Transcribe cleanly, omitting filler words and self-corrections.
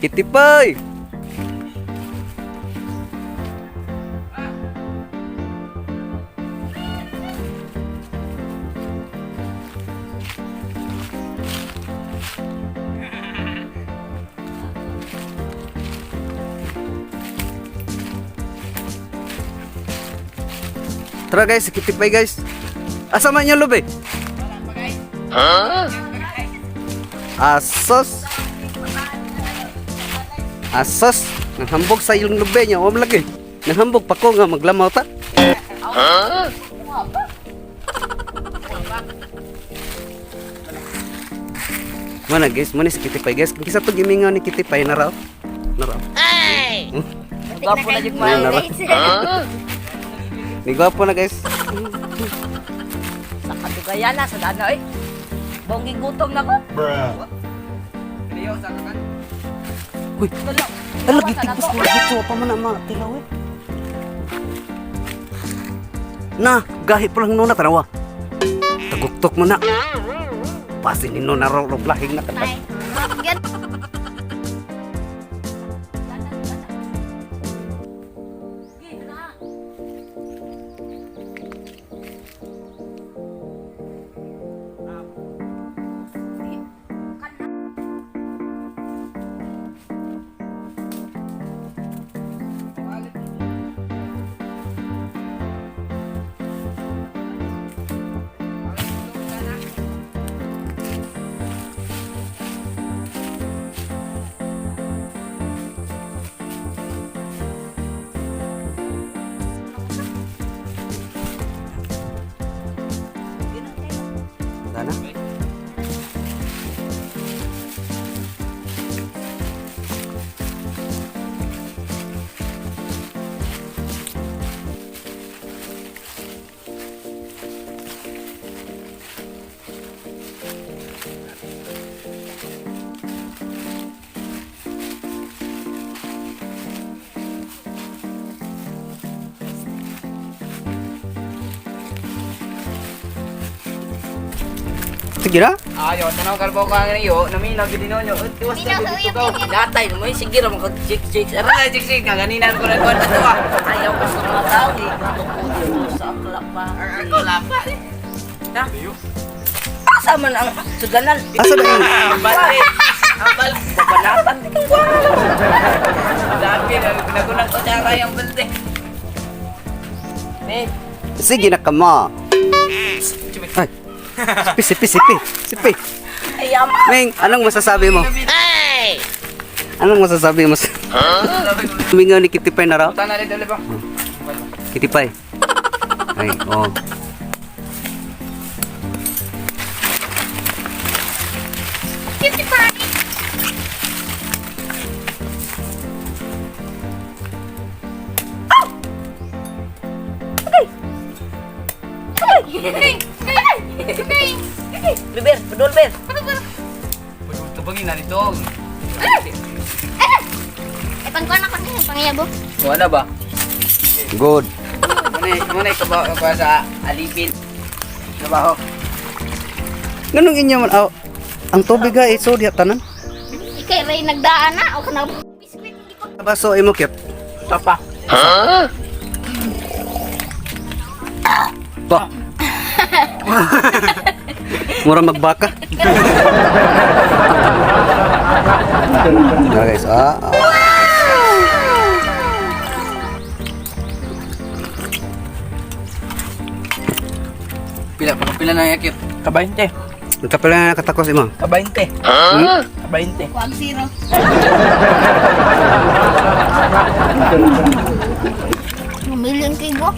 Kitipay! Tara guys, kitipay guys. Asa man yung lobe? Asos. Asos. Nanghambog sa iyong lube niya. Huwag lagi. Nanghambog pa ko nga maglamaw ta. Mana guys, mana si Kitipay guys. Kisa to gimingaw ni Kitipay na raw. Na raw. Gwapo na jud Ayun, nara. Ni gwapo na guys. Sa kadugayan na sa dana oy. Bonggi gutom na ko. Liyo sa kakan. Uy, ala gitigpas ko dito pa man ang mga tilaw eh. Na, gahi pa lang nuna tanawa. Taguktok mo na. Pasin ni nuna raw lahing na katag. Yan. Dana. Sige na. Ayo, tanaw kalbo ka nga niyo, naminaw gid ninyo. Tiwas Minaw na sa dito uyab, ka. Gatay mo sige ra mo chik chik. Ara jik jik nga ganinan ko na kon ato ah. Ayaw ko sa mga tao eh. Gusto ko dito sa klapa. Ako lapa. Na. Asa man ang sudanan? Asa na yun? Ang balde. Ang balde. Babanatan di kang kuha. Dami na nagunang kutsara yung balde. Ne. Sige na kama. Ay. Sipi, sipi, sipi. Sipi. Ay, ama. Ming, anong masasabi mo? Anong masasabi mo? Mingaw ni Kitipay na raw? Puta na dito ba? Kitipay. Ay, oh. Kitipay. Beber, padul ber. Tubangin na dito. Eh, pangkuhan ako niya, pangyabo. Wala ba? Good. Muna muna ikaw ba sa alipin. Trabaho. Ganong inyo man, oh, ang tubig ay so diha tanan. Ikay ray nagdaan na o kana biskwit hindi ko. Baso imo kyot. Papa. Ba. Mura magbaka. Ah, guys, ah. Ah. Pila pa pila na yakit. Kabainte. Ang kapila na nakatakos imo. Kabainte. Hmm? Kabainte. Wag zero. Million kay go.